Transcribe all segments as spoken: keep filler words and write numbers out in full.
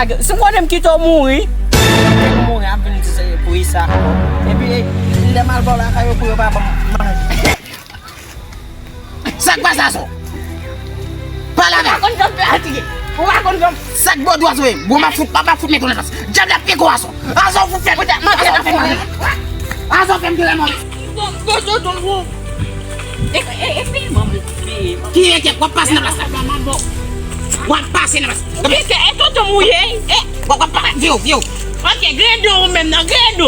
Si m konnen m kite w mouri. Kite m mouri, ap vin di se pou Isa. Epi, lè m al ba w lakay yo pou yo pa ban m manje. Sa k pase, Ason? Pale avè m. Ou pa konn jan m fè atire. Ou pa konn jan m... Sa k bo dwa sou e? Bon, m ap fout, m ap fout mete w nan plas. Dyab la pike w, Ason. Ason, fout fè. Ason, fè m. Ason, fè m de remò. Bon, bon, bon, bon, bon. E, e, e, peye manm, peye manm. Ki enkyèt, w ap pase nan plas la. W ap pase nan plas la. Pike, e tonton mouye, e. W ap, w ap pa, vye w, vye w. Ok, grede w menm nan, grede w.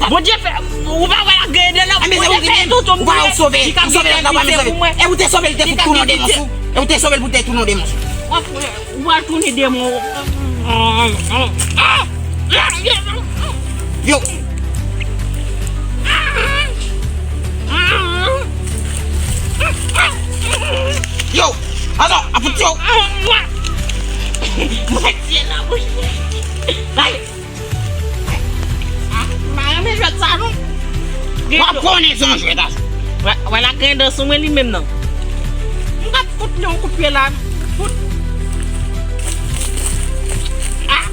Bondye fè, ou pa wè la grede nan, Bondye fè tonton mouye. Ou pa sove, ou sove lòt la, ou pa menm sove. E ou te sove l, te fout tounen yon demon sou. E ou te sove l pou te tounen yon demon sou. W ap wè. Ou pral tounen demon. Yo. Yo. Ason, ap fout yo. Mwen tiye nan bouch. Ay. Ah, m pa renmen jwèt sa non. W ap konnen se yon jwèt, Ason. Wè, wè la grandans ou mwen li menm nan. M t ap fout li yon kout pye la. Fout. Ah.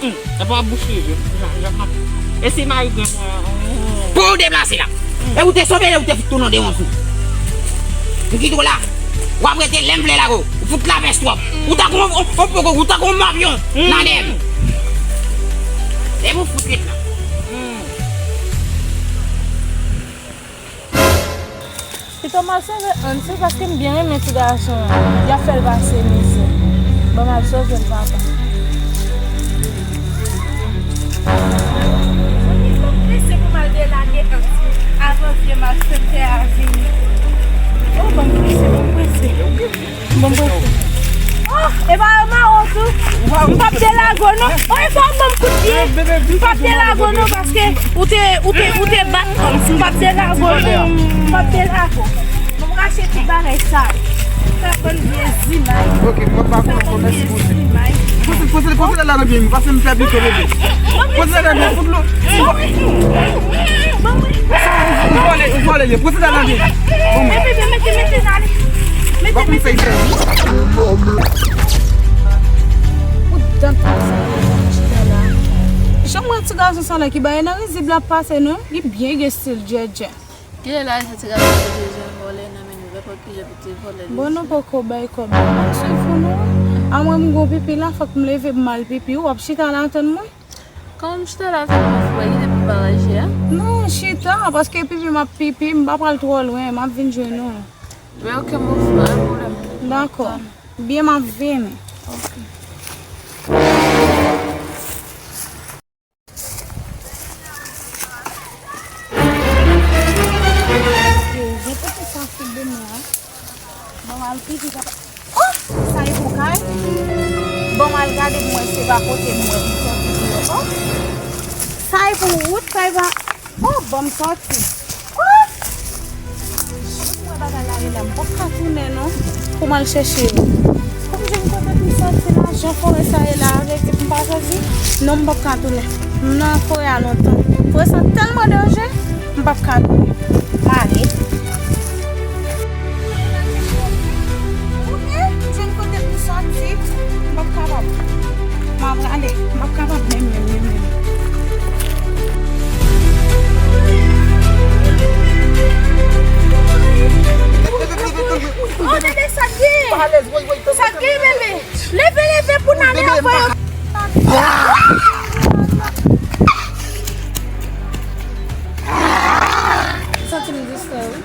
Mm, e pa bouch li, je, je, je, e si mari gwen mwen. Pou w deplase la. E ou te sove l, ou te fout tounen yon demon sou. M kite w la. W ap rete, lè m vle lage w. Ou fout lavès twòp. Ou tankou yon, yon, yon poko, ou tankou yon mapyon nan dèyè m. Depi w fout ret la. Pito m al sove Ann, se paske m byen renmen ti gason an. Y ap fè l pase mizè. Ban m al sove l, papa. Mwen prese pou m al delage Ann avan vye malfektè a vini. O, ban m prese, ban m prese. Ban m prese. O, e pa yo mawon tou. M p ap delage w non. O, e pa w ban m kout pye. M p ap delage w non, paske ou te, ou te, ou te bat kò m. M p ap delage w non. M p ap delage w. Bon, m rache tout bagay sa yo. Sa bann vye zimay. Ok, m pa konnen kòman si poze. Poze, poze, poze la nan pye m, pase m fè pito bebe. Poze la nan pye m, fout lo. Ou vole, ou vole, poze la nan pye m. Bon, mwen. Mete, mete, mete, mete, ale. Mete, mete. Ou dan pase, chita la. Jan m wè ti gason sa la ki bay nan rizib la pase, non? Li byen gen stil, djèdjè. Kilè l al sa ti gason te bezwen vòlè nan men nou, lè pa ki jan pou te vòlè li. Bon, nou poko bay kòb la, m ap swiv ou non. A mwen m gon pipi la, fòk m leve m al pipi, w ap chita la tann mwen? Kòman m chita la tann mwen, fò pa kite pou baraje a? Non, chita, paske pipi m ap pipi, m pa pral twò lwen, m ap vin jwenn ou. Ben ok, mon frè, pa pwoblèm. Dakò. Byen, m ap vini. Ok. Jan kote sa fè bon la. Bon, al pipi, papa. Oh! Sa e pou kay? Bon, al gade pou mwen se pa kote mwen pou sòti deyò. Oh! Sa e pou wout, sa e pa. Oh, bon, m sòti. Oh! Mwen bagay la rele m p ap ka tounen non. Pou m al chèche yo. Pou m jwenn kote pou m sòti la, jan forè sa ye la, vle di pou m pa sòti. Non, m p ap ka tounen. M nan forè a lontan. Forè sa tèlman danje, m p ap ka tounen. M ale. Ok, m jwenn kote pou m sòti. M p ap kapab. M ap prale. M p ap kapab menm, menm, menm, menm. Oh, tande sa k gen! Sa k gen, bebe? Leve, leve pou n ale anvan yo. Santi m distrè wi.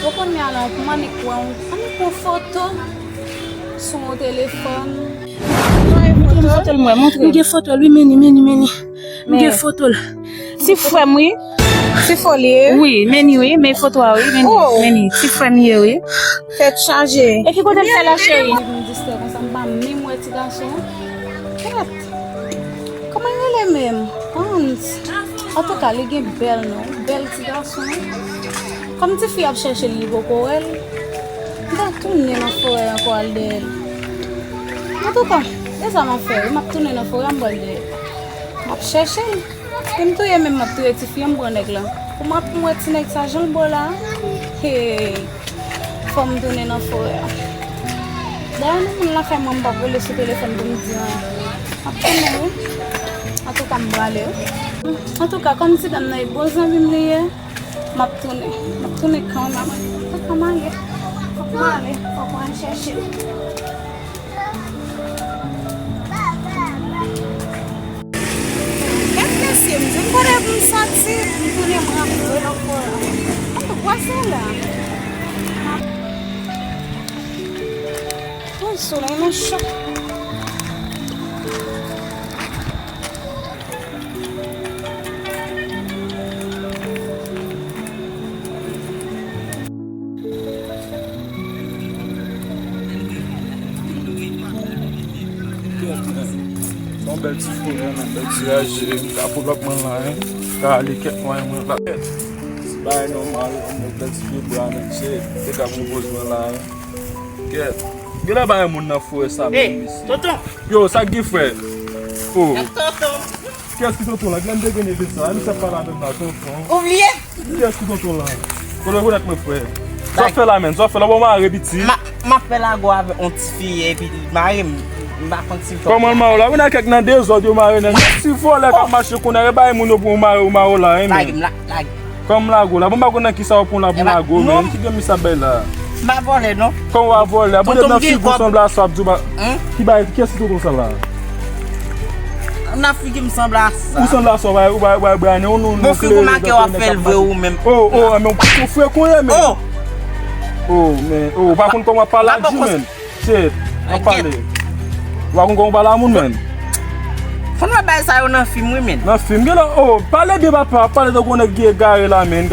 Ou konn mi ala pou m annik wè w, annik pran foto sou yon telefòn. Montre m foto l mwen, montre m. M gen foto l wi, meni, meni, meni. M gen foto l. Ti frè m wi. Ti fo li ye? Wi, meni wi, men foto a wi, meni, meni. Ti frè m ye wi. Tèt chaje. E ki kote l fè la, cheri? M distrè konsa, m pa menm wè ti gason an. Kèt. Kòman l rele menm? Hans. Antouka, li gen bèl non. Bèl ti gason. Kòm tifi ap chèche l, li poko wè l. M ta tounen nan forè ankò al dèyè l. Antouka, e sa m ap fè wi, m ap tounen nan forè a, m pral dèyè l. M ap chèche l. E m touye menm, m ap touye tifi an, m pran nèg la. Pou m ap wè ti nèg sa jan l bo la. Hey. Fò m tounen nan forè a. Dayè, nan moun lakay mwen, m p ap rele sou telefòn pou m di anyen. M ap tounen, wi. Antouka, m prale, wi. Antouka, kòm ti dam nan e bon zanmi m li ye, m ap tounen. M ap tounen kanmenm. Antouka, m ale. Fòk m ale. Fòk mwen al chèche l. Gad mesye, m jwenn kote pou m soti, m tounen m rantre lòt bò la. Ann pase la. Woy, solèy lan cho. Yon bèl ti forè, yon bèl ti raje, m ka pull up mwen la, hein. M ka ale kèk mwayen mwen la. Ti bagay nòmal, yon bèl ti pye bwa, men se te ka pwopoze mwen la, hein. Kèt. Genlè pa gen moun nan forè sa menm, mesye. Tonton. Yo, sa k gen, frè? Oh. Tonton. Kiyès ki tonton la? Gade m te gen neve sa. Misye ap pale avè m la, tonton. Ou bliye? Kiyès ki tonton la? Kote w rekonèt mwen, frè? Sa w fè la, menn? Sa w fè la? Bon, mare piti. M ap fè lago avèk yon ti fi, epi l mare m. M pa konn si l fè. Kòman l mare w la? Ou nan kèk nan dezòd, yo mare nèg. Ti vòlè k ap mache kounye a, e bay moun yo pou yo mare w, mare w la, hein, menn. Lage m la, lage. Kòm lago la, bon, m pa konn nan kisa w pran la pou lago, menn. Ki gen misye ap bay la? M pa vòlè, non. Kòm w pa vòlè? Bon, nan figi w sanble a sa, w ap di w pa. Ki bagay, kiyès ki tonton sa la? Nan figi m sanble a sa. Ou sanble a sa, w bay, w bay, w bay, w bay, non, non, non. Bon, figi w make w ap fè l vre ou menm. Oh, oh, men w frekan ye, menn. Oh, men, oh, w pa konn kòman w ap pale a di, menn. Shit, w ap pale. Ou pa konn kòman w pale a moun, menn. Fò n wè bagay sa yo nan fim, wi, menn. Nan fim, gen lè, oh, pale byen, papa, pale tankou yon nèg ki egare la, menn.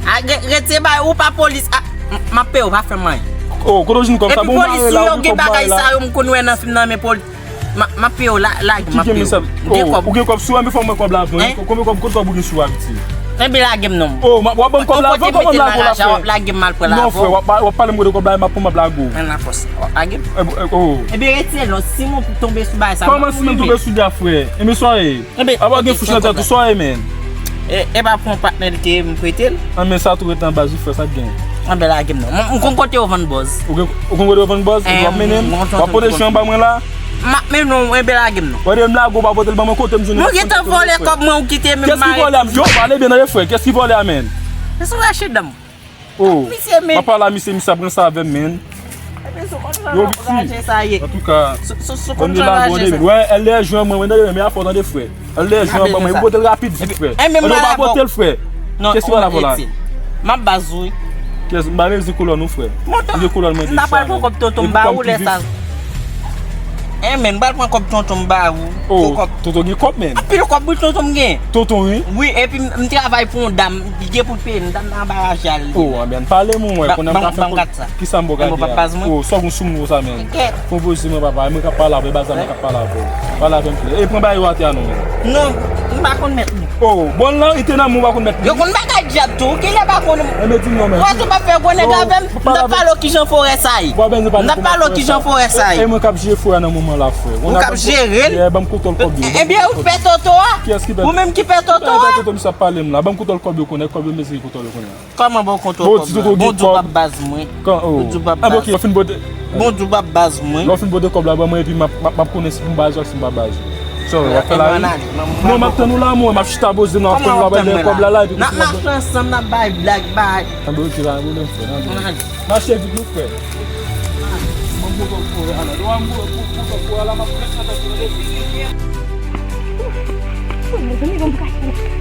A, re-, retire bagay, ou pa polis, a, m, m ap peye w, pa fè m anyen. Oh, kote w jwenn kòb sa? Epi polis sou yo, gen bagay sa yo, m konn wè nan fim nan, men polis. M ap, m ap peye w la, lage m, m ap peye w. Ou gen kòb. Ou gen kòb sou ou, men fò m wè kòb la avan. Konbyen kòb, kot kòb ou gen sou ou, Abiti? Enben, lage m non. Oh, w ap ban m kòb la avan, kòman m lage w la, frè? Lage m, m al pran l avan. Non, frè, w ap, w ap pale m kote kòb la, m ap pran, m ap lage w. Ann la fòs. Lage m. Oh. Enben, retire non, si m tonbe sou bagay sa, kòman si m tonbe sou li a, frè? Enben, sa ye. Enben, apa gen fouch nan tèt ou, sa ye, menn? E, e pa pou yon patnè li te ye, m prete l. An, men sa tou ret nan baz, wi, frè, sa k gen? Anben, lage m non. M, m konn kote yo vann bòz. Ou gen, ou konn kote yo vann bòz? Epi w ap mennen m? W ap pote chou anba mwen la? M ap mennen w, enben lage m non. Wè de m lage w pa pote l ban mwen, kote m jwenn l? Mwen gentan vòlè kòb mwen, ou kite m mare. Kiyès ki vòlè a? Yo, pale byen, tande, frè. Kiyès ki vòlè a, menn? Se sou rache dan m. Oh, misye, menn. M ap pale a misye, misye ap ranse avè m, menn. Yo, Big Free. Antouka, sou, sou, sou konn jan raje sa. Wè, L D S jwenn mwen, mwen, tande, men afè w tande, frè. L D S jwenn mwen, mwen pote l rapid vit, frè. Enben, m pa pote l, frè. Non, kiyès ki pale avè w la? M ap baz ou, wi. Kiyès, m pa bezwen kolòn ou, frè. M gen kolòn mwen deja, menn. M ta pral pran kòb tonton m ba ou lè sa. Enben, m pral pran kòb tonton m ba ou. Oh, tonton gen kòb, menn. Anpil kòb, wi, tonton m gen. Tonton, wi. Wi, epi m, m travay pou yon dam, li gen pou l peye m, dam nan anba raje a li. Oh, anben, pale mwen, wè, konnen m ka fè. Kisa m ba w gade a? Oh, sa w gen sou moun konsa, menn? Konpoze mwen, papa, mwen k ap pale avè w, e baz la mwen k ap pale avè w. Pale avè m klè. E pran bagay yo atè a non, menn. Non, m pa konn mèt li. Oh, bon, lan, li te nan men w, pa konn mèt li. Yo konn bagay djab tou, kilè pa konn. Enben, di m non, menn. Wè, tou pa fè gwo nèg avè m, m t ap pale w kijan forè sa ye. M t ap pale w kijan forè sa ye. E mwen k ap jere forè a nan moman la, frè. Ou k ap jere l? Ban m kontwòl kòb yo. Enben, ou pè toto a? Kiyès ki pè toto? Ou menm ki pè toto a? Pè toto, misye ap pale m la. Ban m kontwòl kòb yo konnen, kòb yo, mesye, kontwòl yo konnen. Kòman ban w kontwòl kòb la? Bon, di w p ap baz mwen. Bon, di w p ap baz mwen. Lè w fin pote kòb la ban mwen, epi m ap, m ap, m ap konnen si pou m baz ou ak si m pa baz ou. Sa w ap fè la, wi? Non, m ap tann ou la, mwen, m ap chita poze m la, m ap tann ou la, bay kòb la la, epi kòb la. N ap mache ansanm, n ap bay blag, bay. Anben, ok, pa gen pwoblèm, frè, anben. Mache vit, non, frè. Ban m kontwòl forè a la. Lè w a m kontwòl forè a la, m ap fè sa, tande. Mezanmi, ban m kache.